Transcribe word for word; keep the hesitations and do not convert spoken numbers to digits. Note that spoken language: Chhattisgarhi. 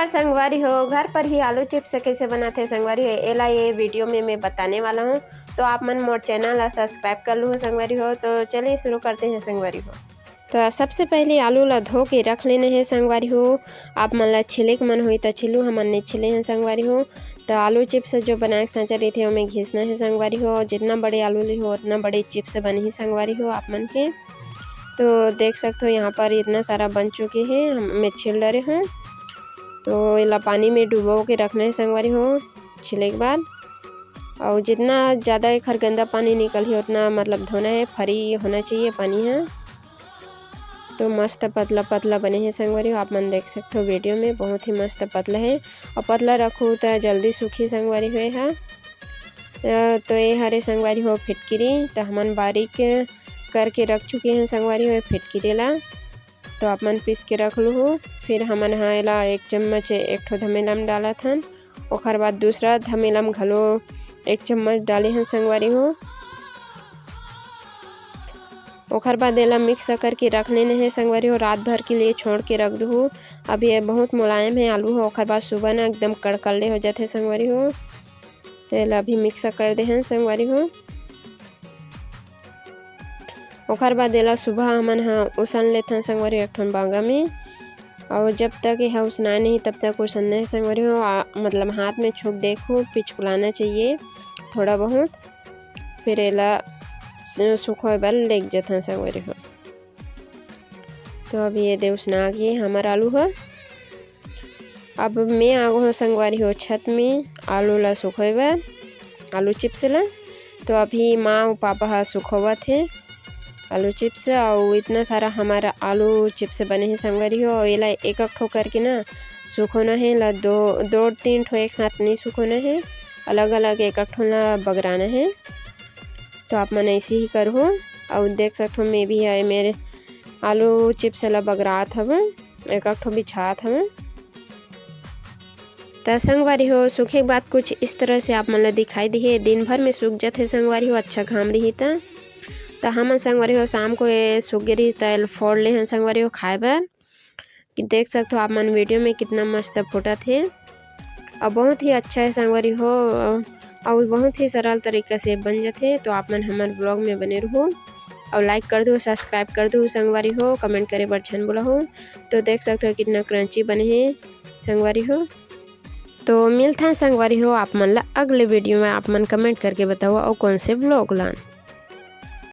और संगवारी हो, घर पर ही आलू चिप्स कैसे बनाते हैं संगवारी हो, एला ये वीडियो में मैं बताने वाला हूँ। तो आप मन मोर चैनल ला सब्सक्राइब कर लूँ संगवारी हो। तो चलिए शुरू करते हैं संगवारी हो। तो सबसे पहले आलू ला धो के रख लेना है संगवारी हो। आप मन ला छिले के मन होई तो छिलू, हमन नहीं छिले हैं संगवारी हो। तो आलू चिप्स जो बनाए के सांचा रहिथे, ओमे घिसना है संगवारी हो। जितना बड़े आलू लिहो, उतना बड़े चिप्स बनही संगवारी हो आप मन के। तो देख सकते हो, यहाँ पर इतना सारा बन चुके हैं, हम, मैं छिल डरे हूँ। तो एला पानी में डुबो के रखना है संगवारी हो, छिले के बाद। और जितना ज़्यादा एखर गंदा पानी निकलही, उतना मतलब धोना है, free होना चाहिए पानी है। तो मस्त पतला पतला बने हैं संगवारी हो, आप मन देख सकते हो वीडियो में, बहुत ही मस्त पतला है। और पतला रखू तो जल्दी सूखी संगवारी हो एहा। अ, तो ये हरे संगवारी हो फिटकिरी, तो हमन बारीक करके रख चुके हैं संगवारी हो फिटकिरी ला। तो आप मन पीस के रख लूहू। फिर हमन ह एला एक चम्मच एक ठो धमेला में डालत हन। ओखर बाद दूसरा धमेला में घलो एक चम्मच डाले हन संगवारी हो। ओखर बाद एला मिक्स करके रख लेने हे संगवारी हो, रात भर के लिए छोड़ के रख दूहू। अब ये बहुत मुलायम है आलू हो, ओखर बाद सुबह ना एकदम कड़कल्ले हो जाथे संगवारी हो। तो एला अभी मिक्स कर दे हन संगवारी हो। ओखर बाद एला सुबह हमन ह उसन लेथन संगवारी हो एक ठन बांगा में। और जब तक ये उसनाए नहीं तब तक उसन नहीं संगवारी हो, आ, मतलब हाथ में छुप देखो, पिचकुलाना चाहिए थोड़ा बहुत। फिर एला सु-, सुखोए बर लेग जथन संगवारी हो। तो अब ये दे उसना गे हमर आलू ह। अब मैं आगो हूँ संगवारी हो छत में आलू ला सुखोए बर, आलू चिप्स ला। तो अभी माँ अउ पापा ह सुखोवत हे आलू चिप्स। और इतना सारा हमारा आलू चिप्स बने हैं संगवारी हो। और एला एक एक ठो करके ना सुखोना है ला, दो दो तीन ठो एक साथ नहीं सुखोना है, अलग अलग एक एक ठो ला बगराना है। तो आप मन ऐसे ही करहू। और देख सकते हो, मैं भी है मेरे आलू चिप्स ला बगरात हवं, एक एक ठो बिछात हवं। त संगवारी हो, सूखे के बाद कुछ इस तरह से आप मन ला दिखाई दिहे। दिन भर में सूख जाथे संगवारी हो, अच्छा घाम रही त। त हमन संगवारी हो, शाम को ये सूख गे रही त एला फोड़ ले हन संगवारी हो खाए बर। कि देख सकते हो आप मन वीडियो में कितना मस्त फूटत हे। और बहुत ही अच्छा है संगवारी हो, और बहुत ही सरल तरीका से बन जाथे। तो आप मन हमर ब्लॉग में बने रहू और लाइक कर दो, सब्सक्राइब कर दो संगवारी हो, कमेंट करे बर झन भूलहू। तो देख सकते हो कितना क्रंची बने हे संगवारी हो। तो मिलथन संगवारी हो आप मन ला अगले वीडियो में। आप मन कमेंट करके बताओ और कौन से ब्लॉग लान।